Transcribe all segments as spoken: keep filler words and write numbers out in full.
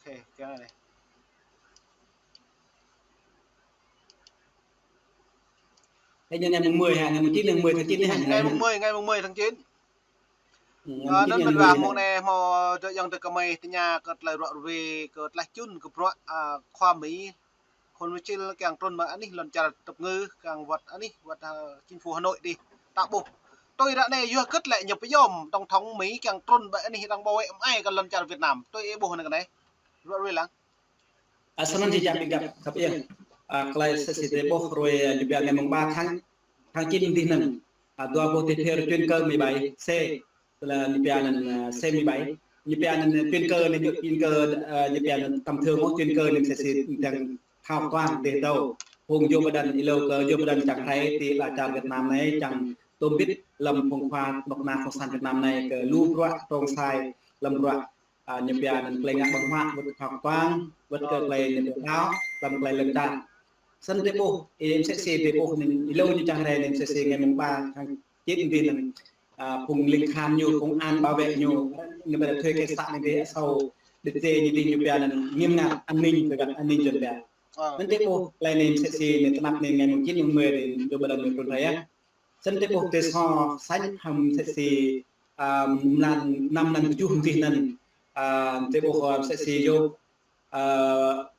Thế, cái này này. Thế nhưng ngày mùng mười hả? Ngày mùng chín, ngày mười tháng chín hả? Ngày mùng mười, ngày mùng mười tháng chín. Anŭn mơ̆n ba mông anai hmâo dŏ yŏng tơ kơmơi tơña kơ tơlơi ruă ruê kơ tơlơi čun kơ bruă, a, khua Mi. Khul Mơčil kiăng trŭn ƀơi anih lŏn čar tơpơngư kiăng wơ̆t anih wơ̆t, a, chính phủ Hà Nội dih. Ta ƀuh. Tui ră anai yua hơgĕt lĕ ñu pơyom tổng thống Mi kiăng trŭn ƀơi anih arăng ƀu wơ̆t mơai kơ lŏn čar Việt Nam. Tui ih ƀuh anai kơ anai. Ruă ruê lăng. A, snăn či jăk ƀing găp khăp yơh. A, tơlơi sĕ si drơi ƀuh ruê, a, ñu pia ngày mùng ba tháng, tháng chín dih anŭn. A, dua boh tê phêr chuyên cơ mười bảy C. Tơlơi ñu pia anŭn, a, C mười bảy. Ñu pia anŭn chuyên cơ anai, chuyên cơ, a, ñu pia anŭn tầm thường mơ̆ chuyên cơ anai sĕ si tơdang thâo toang dêh dâo. Hông Joe Biden, ih lŏ kơ Joe Biden čang hrơi ti ala čar Việt Nam anai, čang tôm bit lăm phung khua mơ̆ng ană cộng sản Việt Nam anai kơ lu bruă trông sai lăm bruă a, ñu pia anŭn tơlơi ngă ƀơ̆ng huă, wơ̆t kơ thâo toang, wơ̆t kơ tơlơi ñu pia đaŏ, lăm tơlơi lŏn čar. Snăn drơi ƀuh, ih msĕ si drơi ƀuh anŭn, ih lŏ ñu čang hrơi anŭn msĕ si ngày mùng ba tháng chín dih anŭn, a, phung ling khan ñu, công an bảo vệ ñu, ñu ƀu thâo kơ sat anŭn dih, asâo đĭ tê ñu dih ñu pia anŭn, nghiêm ngặt an ninh, kơ găt an ninh jơ̆n pia. Anŭn drơi ƀuh, tơlơi anŭn msĕ si anŭn tơnap anŭn ngày mùng chín, mùng mười anŭn, ñu ƀu đăng ñu trŭn hrơi yơh. Snăn drơi ƀuh tê so sañ hăm msĕ si, a, mlan năm mlan kjuh dih anŭn, a, drơi ƀuh, a, msĕ si Joe, a,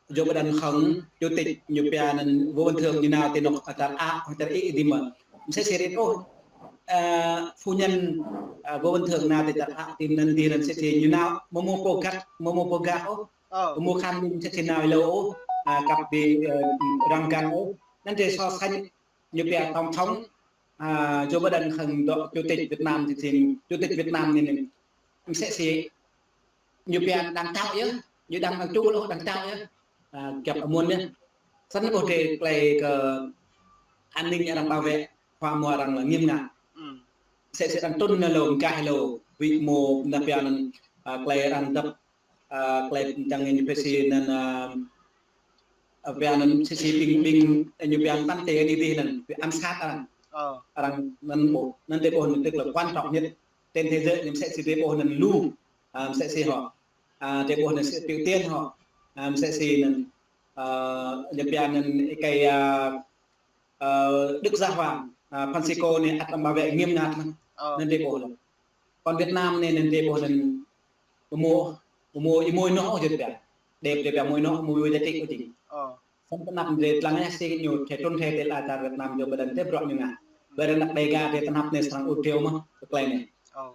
Joe Biden khăng chủ tịch ñu pia anŭn Võ Văn Thưởng ñu nao ti anŏ, a, čar Á, čar Ý dih mơ̆. Msĕ si rit ôh, a, phu nhân, a, Võ Văn Thưởng nao ti čar Á ti anŭn dih anŭn msĕ si ñu nao, mơ̆ mơ̆ pô găt, mơ̆ mơ̆ pô găt ôh. Ơ. Mơ̆ mơ̆ khăn msĕ si nao ih lŏ ôh, a, kăp bi, ơ, răng găng ôh. Anŭn drơi so sañ ñu pia tổng thống, a, Joe Biden khăng dŏ chủ tịch Việt Nam ti sin, chủ tịch Việt Nam anai anŭn msĕ si ñu pia đang thâo yơh, ñu đang đang čul ôh, đang thâo yơh. A, găp amuôn yơh. Snăn ƀuh drơi tơlơi kơ an ninh arăng bảo vệ, khua mơ̆ arăng lĕ nghiêm ngặt. Msĕ si đang trŭn anŭn lŏ, gah lŏ, wĭ mơ̆ ñu pia anŭn, a, tơlơi arăng dăp a, tơlơi čang ñu pia si anŭn, a, a, pia anŭn msĕ si ƀing, ƀing, a, ñu pia anŭn tăn tê dih dih anŭn, ƀing ám sát arăng. Ơ. Arăng anŭn ƀuh, anŭn drơi ƀuh anŭn tức là quan trọng nhất trên thế giới, anŭn msĕ si drơi ƀuh anŭn lu, a, msĕ si hŏ. A, drơi ƀuh anŭn si Triều Tiên hŏ. A, msĕ si anŭn, a, ñu pia anŭn ih kơi, a, a, Đức Giáo Hoàng, a, Francisco anai ăt arăng bảo vệ nghiêm ngặt anŭn. Ơ. Anŭn drơi ƀuh lĕ. Còn Việt Nam anai anŭn drơi ƀuh anŭn mơ̆ mơ̆, mơ̆ mơ̆, mơ̆ mơ̆ ih mơ̆ ih nŏ ôh jơ̆t pia. Đe drơi pia mơ̆ ih nŏ, mơ̆ mơ̆ ih jơ̆t ôh jing. Ơ. Snăn tơnap drơi lăng yơh si ñu thâo trŭn hrơi ti ala čar Việt Nam Joe Biden tê bruă ñu ngă. Bơ rơnăk Đêga drơi tơnap anai srăng ur triu mơ̆, kơ tơlơi anai. Ơ.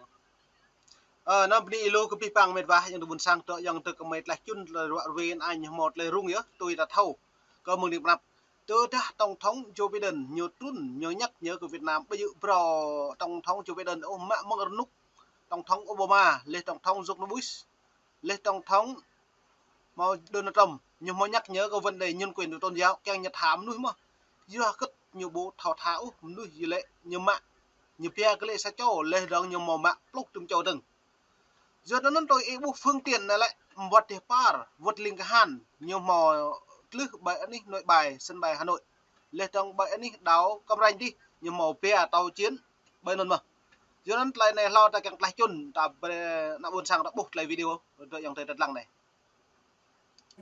Ơ, anăm bơni ih lu kơ pih păng mĕt wa, yŏng tơ ƀuôn sang dŏ, yŏng tơ kơmơi tơlơi čun, tơlơi ruă ruê anŭn ñu hmâo tơlơi rŭng yơh, tui ta thâo. Kơ mơ̆ng anai pơnăp. Tơdah tổng thống Joe Biden ñu trŭn, ñu nhắc nhớ kơ Việt Nam, ƀu djơ̆ phrâo tổng thống Joe Biden ôh, mă mơ̆ng rơnŭk tổng thống Obama, laih tổng thống George Bush, laih tổng thống hmâo Donald Trump, ñu hmâo nhắc nhớ kơ vấn đề nhân quyền và tôn giáo, kiăng ñu tha mơnuih mơ̆. Yua hơgĕt ñu ƀu thâo tha ôh, mơnuih yua lĕ ñu mă, ñu pia kơ lĕ sa čô, laih dơ̆ng ñu hmâo mă pluh tơm čô dơ̆ng. Yua anŭn tui ih ƀuh phương tiện anai lĕ, wơ̆t dêh păr, wơ̆t ling kahan, ñu hmâo tlưh ƀơi anih Nội Bài, sân bay Hà Nội. Laih dơ̆ng ƀơi anih đảo Cam Ranh dih, ñu hmâo pia tàu chiến ƀơi anŭn mơ̆. Yua anŭn tơlơi anai hlâo ta kiăng tơlơi čun, ta brơi ană ƀuôn sang ta ƀuh tơlơi video, dŏ yŏng tơ tơdlăng anai.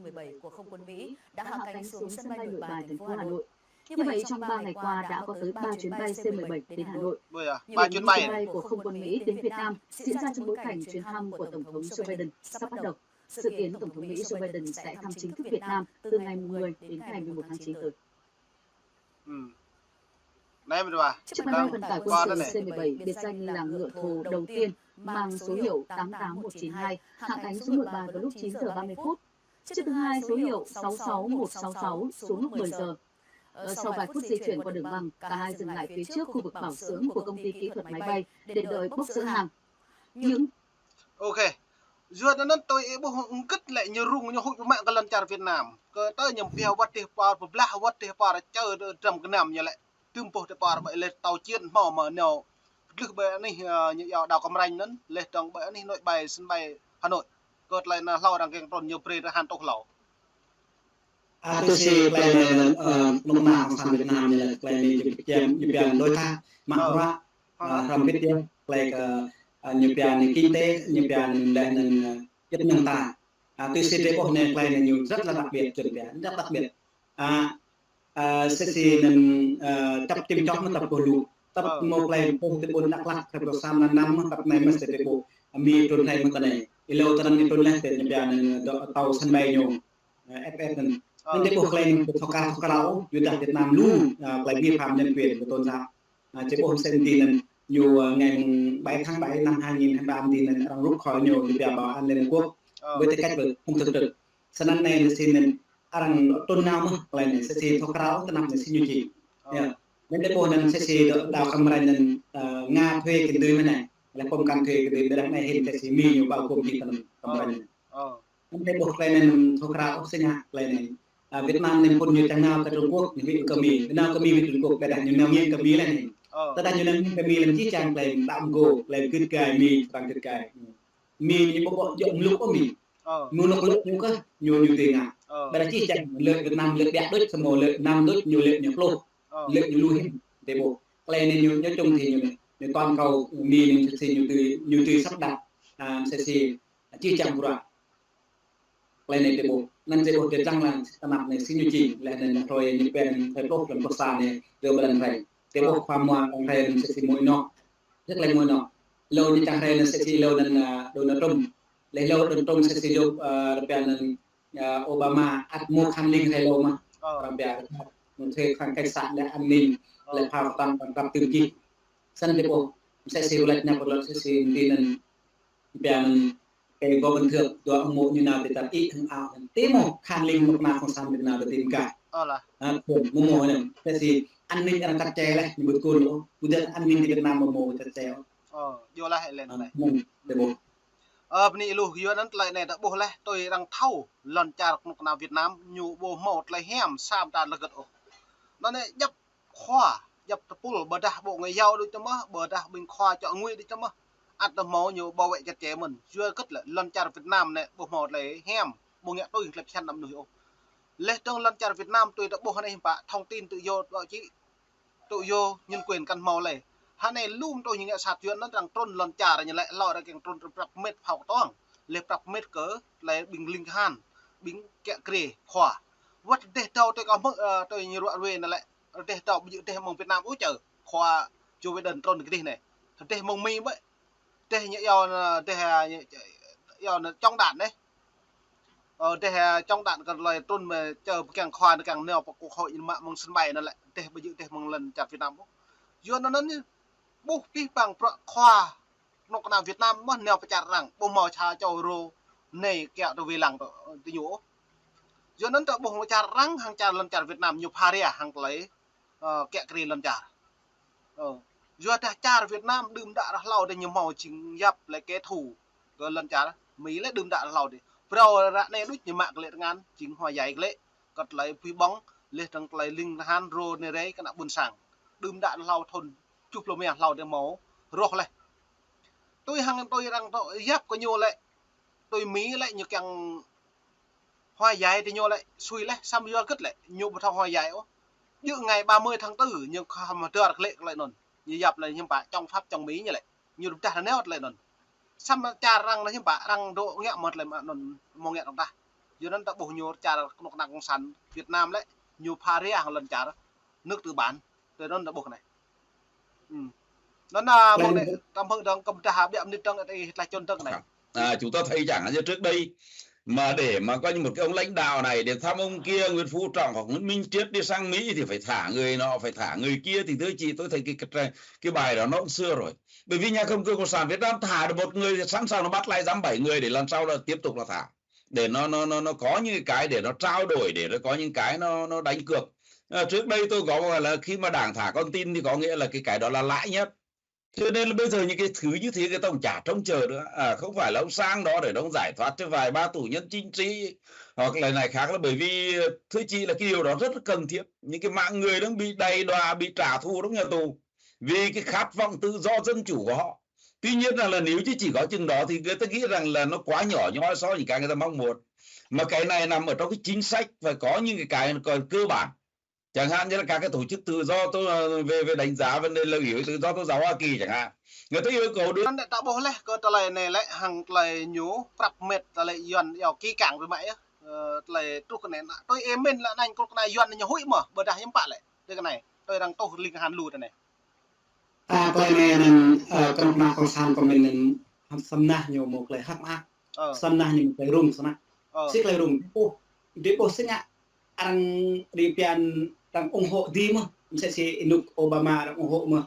mười bảy của không quân Mỹ đã hạ cánh xuống sân bay Nội Bài, thành phố Hà Nội. Như vậy, trong ba ngày qua đã có tới ba chuyến bay C mười bảy đến Hà Nội. Ôi à, ba chuyến bay của không quân Mỹ đến Việt Nam diễn ra trong bối cảnh chuyến thăm của Tổng thống Joe Biden sắp bắt đầu. Dự kiến Tổng thống Mỹ Joe Biden sẽ thăm chính thức Việt Nam từ ngày mười đến ngày mười một tháng chín tới. Ơ. Anai mĕt wa. Chiếc máy bay vận tải quân sự C mười bảy, biệt danh là ngựa thồ đầu tiên, mang số hiệu tám tám một chín hai, hạ cánh xuống Nội Bài vào lúc chín giờ ba mươi phút. Chiếc thứ hai số hiệu sáu sáu một sáu sáu xuống lúc mười giờ. Ờ, sau vài phút di chuyển qua đường băng, cả hai dừng lại phía trước khu vực bảo dưỡng của công ty kỹ thuật máy bay để đợi bốc dỡ hàng. Những Ok. Yua anŭn tui ih ƀuh hơgĕt lĕ ñu rŭng ñu huĭ mă kơ lŏn čar Việt Nam. Kơ tơ ñu pia wơ̆t dêh păr pơblah wơ̆t dêh păr čơ dram gơnam ñu lĕ. Tơm boh dêh păr ƀơi laih tàu chiến hmâo mơ̆ nao. Tlưh ƀơi anih, ơ, ñu yua đảo Cam Ranh anŭn, laih dơ̆ng ƀơi anih Nội Bài, sân bay Hà Nội. Kơ tơlơi anŭn hlâo arăng kiăng trŭn ñu brơi rơhan tŭ hlâo. A, tui si tơlơi anŭn, ơ, lŏm mă cộng sản Việt Nam anai lĕ tơlơi anai ñu pia, ñu pia đối tác mă bruă, ơ, hrŏm hơbĭt yơh, tơlơi kơ, ơ, ñu pia anai kinh tế, ñu pia anai lĕ anŭn, ơ, jet năng ta. À, tui si drơi ƀuh anai tơlơi anai ñu rất là đặc biệt, Djuan pia, rất đặc biệt. À, à, sĭt sĭt anŭn, à, tăp tim čŏk mơ̆ tăp kơ lu. Tăp mơ̆ tơlơi ƀuh tơ ƀôn Dak Lak, krep dua sam anŭn mơ̆ tăp anai mơ̆ sĭt drơi ƀuh. Mi trŭn hlơi mơ̆ tơ anai. Ih leo tơ anŭn ñu trŭn laih, tơ ñu pia anŭn dŏ tâo sân bay ñu. À, F F anŭn. Anŭn drơi ƀuh tơlơi anŭn thâo krao, thâo krao, yua dah Việt Nam lu, à, tơlơi vi phạm nhân quyền kơ tôn giáo. À, drơi ƀuh mơsĕ anŭn ñu, à, ngày mùng bảy tháng bảy năm hai nghìn hai mươi ba anŭn arăng rút khỏi ñu, ñu pia bảo an Liên Hợp Quốc. Với tư cách là không thường trực. Sĭt anŭn anai sĭt anŭn arăng trŭn nao mơ̆ tơlơi anai sĭt sĭt thâo krao tơnap anai sĭt ñu či. Anŭn drơi ƀuh anŭn sĭt sĭt dŏ đao Cam Ranh anŭn, à, Nga thuê kơ tui mơ̆ anai. Lĕ pơm kăn thuê kơ tui ƀơi đah anai hĭn sĭt sĭt mi ñu bao gồm či tơnŭn Cam Ranh. Anŭn drơi ƀuh tơlơi anai anŭn thâo krao ôh sĭt ngă tơlơi anai. À, Việt Nam anŭn phŭn ñu čang nao kơ Trung Quốc, ñu huĭ kơ Mi, nao kơ Mi huĭ Trung Quốc, ƀơi đah ñu nao ngiêng kơ Mi laih anai. Tơdah ñu nao ngiêng kơ Mi laih či čang tơlơi đăm gô, tơlơi gĭt gai Mi, tơlơi gĭt gai. Mi ñu ƀu ƀu djơ̆ mluk ôh Mi. Mluk lĕ ñu kơ, ñu, ñu tui ngă. Ƀơi đah či čang lĕ Việt Nam lĕ biă đôč, samơ̆ lĕ năm đôč ñu lĕ ñu pluh. Lĕ ñu lu hĭn, drơi ƀuh. Tơlơi anai ñu, ñu čung thì ñu, ñu toàn cầu Mi anŭn sĭt sĭt ñu tui, ñu tui sắp đặt. À, sĭt sĭt či čang bruă. Tơlơi anai drơi ƀuh. Anŭn drơi ƀuh drơi čang lăng tơnap anai sĭt ñu či. Laih anŭn hrơi ñu pia anŭn hrơi pluh, blan pluh sa anai, drơi ƀuh lăng hrơi. Drơi ƀuh khua mua lăng hrơi anŭn sĭt sĭt mơ̆ anŭn. Rất là mơ̆ anŭn. Lơ ñu čang hrơi anŭn sĭt sĭt lơ anŭn, à, Donald Trump. Laih lơ Donald Trump sĭt sĭt dŏ, à, rơpian anŭn, à, Obama ăt mơ̆ khăn lưng hrơi lơ mơ̆. Rơpian. Mơ̆ thuê khăn cảnh sát lĕ an ninh, lĕ phao tăng tăng tăng tưm gih. Sĭt drơi ƀuh. Mơsĕ sĭt wơ̆t ñu pơlăt sĭt sĭt anŭn. Rơpian anŭn Cái gò bình thường, dua ông mộ ñu nao tơlơi tăt ih hăng ao. Tui mơ̆ khăn lưng mơ̆ kơna cộng sản Việt Nam tơ tim ka. Ơ lah. À, phun, mơ̆ mơ̆ anŭn. Tơlơi sĭt an ninh arăng chặt chẽ laih, ñu ƀu tơkul ôh. Ƀu djơ̆ an ninh ti Việt Nam mơ̆ mơ̆ chặt chẽ ôh. Ơ, yua laih len laih. Anŭn, drơi ƀuh. Ơ, bơni ih lu, yua anŭn tơlơi anai ta ƀuh laih, tui arăng thâo, lŏn čar kơnuk kơna Việt Nam, ñu ƀu hmâo tơlơi hiam, sa mơta lơgĕt ôh. Anŭn anai djŏp khua, djŏp tơpul, ƀôdah Bộ Ngoại giao đôč tơ mơ̆, ƀôdah ƀing khua čŏ ngui đôč tơ mơ̆. Ăt tơ hmâo ñu bảo vệ chặt chẽ mơ̆n. Yua hơgĕt lĕ lŏn čar Việt Nam anai ƀu hmâo tơlơi hiam, ƀu ngă tui tơlơi phiăn đăm mơnuih ôh. Laih dơ̆ng lŏn čar Việt Nam tui ta ƀuh anai hiư̆m pă, thông tin tự do, báo chí tự do, nhân quyền kăn hmâo lĕ. Hơnai lŏm tui ñu ngă sat yua anŭn arăng trŭn lŏn čar ñu lĕ lŏ arăng kiăng trŭn prăp mĕt phao kơtuang. Laih prăp mĕt kơ tơlơi ƀing ling tơhan, ƀing kiă kriê khua. Wơ̆t rơdêh dâo tui kâo hmư̆, ơ, tui ñu ruă ruê anŭn lĕ. Rơdêh dâo ƀu djơ̆ rơdêh mơ̆ng Việt Nam ôh čơ. Khua Joe Biden trŭn kơ rơdêh anai. Rơdêh mơ̆ng Mi ƀĕ. Rơdêh ñu iâu anŭn, rơdêh, ơ, ñu iâu anŭn chống đạn anai. Ơ, rơdêh, ơ, chống đạn kơ tơlơi trŭn mơ̆ čơ pơkiăng khua anŭn kiăng nao pơ Quốc hội ñu mă mơ̆ng sân bay anŭn lĕ. Rơdêh ƀu djơ̆ rơdêh mơ̆ng lŏn čar Việt Nam ôh. Yua anŭn anŭn ñu ƀuh pih păng bruă khua kơnuk kơna Việt Nam mơ̆ nao pơ čar arăng. Ƀu hmâo sa čô rô anai kiaŏ tơ wai lăng tơ, tơ ñu ôh. Yua anŭn ta ƀuh čar arăng hăng čar lŏn čar Việt Nam ñu pha ria hăng tơlơi, ơ, kiă kriê lŏn čar. Ơ, yua dah čar Việt Nam đưm đă ră hlâo dih ñu hmâo jing yap lĕ kẻ thù kơ lŏn čar Mi lĕ đưm đă ră hlâo dih. Phrâo ră anai đôč ñu mă kơ lĕ tơngan jing hua yai kơ lĕ. Kơ tơlơi pui ƀơ̆ng, laih dơ̆ng tơlơi ling tơhan rô anai rai kơ ană ƀôn sang. Đưm đă ră hlâo thun tơjuh pluh rơma hlâo dih hmâo rŏh laih. Tui hăng tui arăng tŏ yap kơ ñu lĕ. Tui Mi lĕ ñu kiăng hua yai tơ ñu lĕ, sui laih, samơ̆ yua hơgĕt lĕ, ñu ƀu thâo hua yai ôh. Djơ̆ ngày ba mươi tháng tư, ñu khăm hơdơr kơ lĕ, kơ lĕ anŭn. Ñu yap lĕ hiư̆m pă, chống Pháp, chống Mỹ ñu lĕ. Ñu rơđah rơneo tơ lĕ anŭn. Samơ̆ čar arăng anŭn hiư̆m pă, arăng dŏ ngă mơ̆t lĕ mă anŭn, mơ̆ ngă rơđah. Yua anŭn ta ƀuh ñu čar kơnuk kơna cộng sản Việt Nam lĕ, ñu pha ria hăng lŏn čar nước tư bản. Tui anŭn ta ƀuh anai. Ừm. Anŭn, à, mơ̆ng anai, tơm hơ̆k dơ̆ng, kơm dah biă mơnit dơ̆ng, ơ, tơlơi čun dơ̆ng anai. À, chúng ta thấy rằng là như trước đây mà để mà coi như một cái ông lãnh đạo này để thăm ông kia, Nguyễn Phú Trọng hoặc Nguyễn Minh Triết đi sang Mỹ thì phải thả người nọ, phải thả người kia, thì thưa chị, tôi thấy cái, cái, cái bài đó nó cũng xưa rồi. Bởi vì nhà cầm quyền cộng sản Việt Nam thả được một người thì sẵn sàng nó bắt lại dăm bảy người để lần sau là tiếp tục nó thả. Để nó, nó, nó, nó có những cái để nó trao đổi, để nó có những cái nó, nó đánh cược. À, trước đây tôi có một là khi mà đảng thả con tin thì có nghĩa là cái, cái đó là lãi nhất. Cho nên là bây giờ những cái thứ như thế người ta cũng chả trông chờ nữa. À, không phải là ông sang đó để ông giải thoát cho vài ba tù nhân chính trị hoặc là này khác, là bởi vì, thưa chị, là cái điều đó rất là cần thiết. Những cái mạng người đang bị đày đọa, bị trả thù trong nhà tù vì cái khát vọng tự do dân chủ của họ. Tuy nhiên rằng là nếu như chỉ có chừng đó thì người ta nghĩ rằng là nó quá nhỏ nhoi so với những cái người ta mong muốn. Mà cái này nằm ở trong cái chính sách phải có những cái, cái còn cơ bản. Chẳng hạn như là các cái tổ chức tự do tôn, ờ, về, về đánh giá vấn đề là ủy hội tự do tôn giáo Hoa Kỳ chẳng hạn. Người ta yêu cầu đưa Anŭn ta ƀuh laih kơ tơlơi anai lĕ hăng tơlơi ñu prăp met tơlơi Yuan yua kih kiăng ƀu mă yơh. Ơ, tơlơi truh kơ anai, tui ih mĭn lĕ anŭn kơnuk kơna Yuan ñu huĭ mơ̆, ƀôdah hiư̆m pă lĕ. Tui kơ anai, tui arăng tuh ling kahan lu tui anai. Ta tơlơi anai anŭn, ơ, kơnuk kơna cộng sản kơ mĭn anŭn, hăm samơ̆ ñu mơ̆ tơlơi hơ̆k mơak. Ơ. Samơ̆ ñu mơ̆ tơlơi rŭng snăk. Ơ. Sĭt tơlơi rŭng. Ơ, dih ƀuh sĭt ngă arăng ri pian arăng ủng hộ dih mơ̆. Mơsĕ si ih nŭk Obama arăng ủng hộ mơ̆.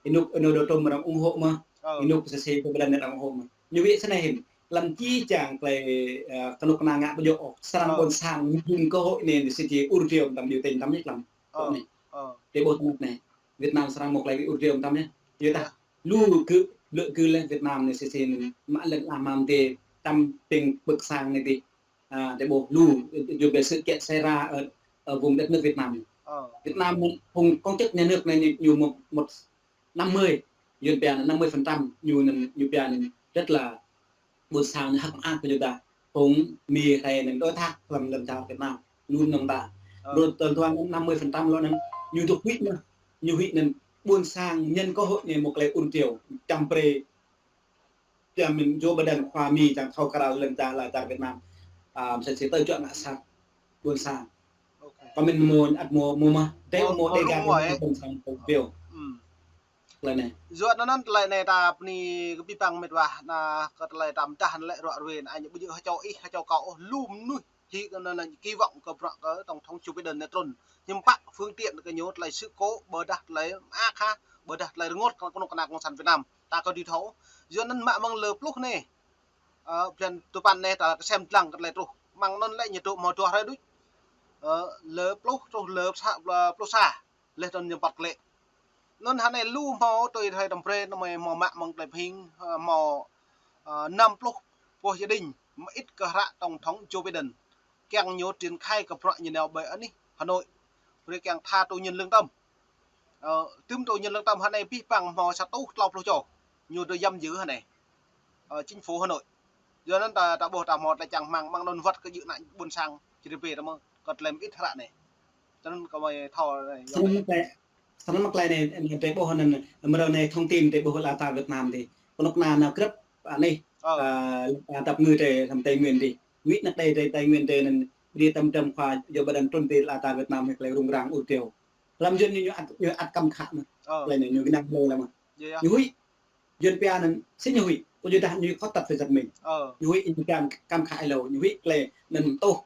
Ih nŭk Donald Trump arăng ủng hộ mơ̆. Ơ. Ih nŭk mơsĕ si Joe Biden arăng ủng hộ mơ̆. Ñu huĭ snei hĭn. Lăm jih jang tơlơi, ơ, kơnuk kơna ngă ƀu djơ̆ ôh. Srăng Ơ. ƀôn sang ñu jing cơ hội anai, mơsĕ si ur triu tăm ñu tĕnh tăm ñu lăm. Ơ. Anai. Ơ. Tơlơi ƀuh tăm anai. Việt Nam srăng mơ̆ tơlơi ur triu tăm anai. Yua dah. Ơ. Lu kơ, lu kơ lĕ Việt Nam anai mơsĕ si anŭn mă lĕ lăm mơ̆n tĕ tăm ping ƀơ̆k sang anai tĕ. À, tơlơi ƀuh lu, dù về sự kiện xảy ra ở, ở vùng đất nước Việt Nam. Ơ. Việt Nam, phung công chức nhà nước anai ñu, ñu một, một năm mươi, Yuan pia năm mươi phần trăm, ñu anŭn, ñu pia anŭn rất là ƀôn sang anŭn hơ̆k mơak kơ yua dah phung Mi hrơi anŭn đối tác lăm, lăm čar Việt Nam. Lu năm ta. Ơ. Rồi tơl tuan năm mươi phần trăm lŏ anŭn, ñu dŏ huĭ mơ̆, ñu huĭ anŭn ƀôn sang nhân cơ hội anai mơ̆ tơlơi ur triu, čăm brơi Tơdah mĭn Joe Biden khua Mi čang thâo krăn lŏn čar, lŏn čar Việt Nam. À, mơsĕ si tơlơi juă ngă sat ƀôn sang. Ok. Kơ mĭn mơ̆ ăt mơ̆, mơ̆ mă. Tơlơi mơ̆, mơ̆ mơ̆ dêh gah rŭng mơ̆, ơ. Ƀôn sang tơlơi ƀiă. Ưm. Tơlơi anai. Yua anŭn tơlơi anai ta bơni kơ abih bang met wa, anŭn kơ tơlơi ta pơdah lĕ ruă ruai anŭn ñu ƀu djơ̆ hơčâo ih, hơčâo kâo ôh, lu mơnuih. Hĭ kơ anŭn lĕ kỳ vọng kơ bruă kơ Tổng thống Joe Biden anai trŭn. Hiư̆m pă phương tiện kơ ñu tơlơi sự cố, ƀôdah tơlơi mơak hă, ƀôdah tơlơi rơngot kơ kơnuk kơna cộng sản Việt Nam. Ta kơ dưi thâo. Yua anŭn mă mơ̆ng lơ pluh anai. Ơ, blan tơpăn anai ta kơsem lăng kơ tơlơi truh. Mơ̆ng anŭn lĕ ñu dŏ hmâo dua hrơi đôč. Ơ, lơ pluh truh lơ sa, lơ pluh sa. Laih anŭn ñu păt klĕ. Anŭn hơnai lu hmâo tui hrơi tơm brơi anŭn mơ̆ hmâo mă mơ̆ng tơlơi pơhing, ơ, hmâo, ơ, năm pluh boh gia đình, mơit kơ hră Tổng thống Joe Biden. Kiăng ñu triển khai kơ bruă ñu nao ƀơi anih Hà Nội. Brơi kiăng tha tui nhân lương tâm. Ơ, tơm tui nhân lương tâm hơnai abih bang hmâo sa rơtuh klâo pluh čô. Ñu dŏ giam giữ hơnai. Ơ, chính phủ Hà Nội. Yua anŭn ta, ta ƀuh ta hmâo tơlơi čang rơmang, mơ̆ng anŭn wơ̆t kơ djơ̆ ană ƀôn sang, Č D P ta mơ̆, kơ tơlơi mơit hră anai. Tui anŭn kơ mơi thâo anai, yua Samơ̆ anai. Mơ̆ tơlơi, samơ̆ mơ̆ tơlơi anai, anai tơlơi ƀuh anŭn, mơ̆ng anai thông tin tơlơi ƀuh lŏn čar Việt Nam tĕ. Kơnuk kơna nao krăp anai, Ơ. à, à, dăp ngư tĕ, lăm Tây Nguyên tĕ. Wĭt năk tĕ, tĕ Tây Nguyên tĕ anŭn, ƀu djơ̆ tơm tơm khua Joe Biden trŭn tĕ lŏn čar Việt Nam hĭ tơlơi rŭng răng ur triu. Lăm Yuan ñu, ñu ăt, ñu ăt kăm khă mơ̆. Ơ. Tơlơi anai ñu gơnang lơi lăm mơ̆. Yơh, yơh. Ñu huĭ. Yuan pia anŭn, sĭt ñu huĭ, kơ yua dah ñu khŏt tăt tơ jăt mĭn. Ơ. Ñu huĭ, ñu kăm, kăm khă ih lŏ, ñu huĭ tơlơi anŭn tuh.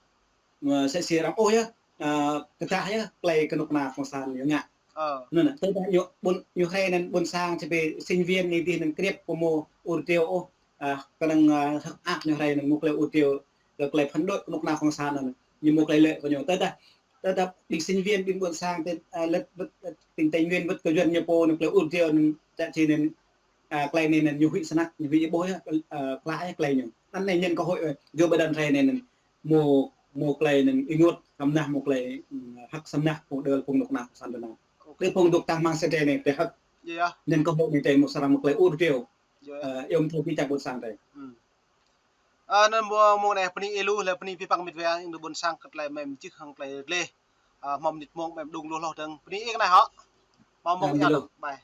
Mơ̆ sĕ si arăng ôh yơh, ơ, kơdah yơh, tơlơi kơnuk kơna cộng sản ñu ngă. Ơ. Anŭn, tơdah ñu ƀôn, ñu hrơi anŭn ƀôn sang, či pê sinh viên anai dih anŭn krĕp pơmô ur triu ôh, ơ, kơnơ̆ng, ơ, hơ̆k mơak ñu hrơi anŭn mơ̆ tơlơi ur triu, kơ tơlơi phản đối kơnuk kơna cộng sản anŭn, ñu mơ̆ tơlơi lĕ kơ ñu. Tơdah, tơdah ƀing sinh viên, ƀing ƀôn sang, tơ, ơ, lĕ, ƀing Tây Nguyên wơ̆t kơ Yuan ñu pô anŭn tơlơi ur triu anŭn, čă či anŭn, à, tơlơi anai anŭn ñu huĭ snăk, ñu huĭ ƀuh yơh, à, klă yơh tơlơi ñu. Anŭn anai nhân cơ hội, ơ, Joe Biden hrơi anai anŭn mơ̆, mơ̆ tơlơi anŭn ênguôt, samơ̆ mơ̆ tơlơi, ưm, hơ̆k samơ̆ phung đơ phung kơnuk kơna cộng sản Việt Nam. Ok. Đơ phung dŏ tah mơ̆ng sĕ tĕ anai tĕ hơ̆k. Yơh. Nhân cơ hội anai tĕ mơ̆ srăng mơ̆ tơlơi ur triu. Yơh. Ơ, yom thâo či čang ƀôn sang tĕ. Ưm. Ơ, anŭn mơ̆ng, mơ̆ng anai bơni ih lu, lĕ bơni abih bang met wa, ing đơ ƀôn sang kơ tơlơi mơ̆ mơčih hăng tơlơi rơleh. Ơ, hmâo mơnit mơ̆ng mơ̆ đung lu hloh dơ̆ng. Bơni ih kơ anai hŏ. Hmâo mơ̆ng ih lu. Bye.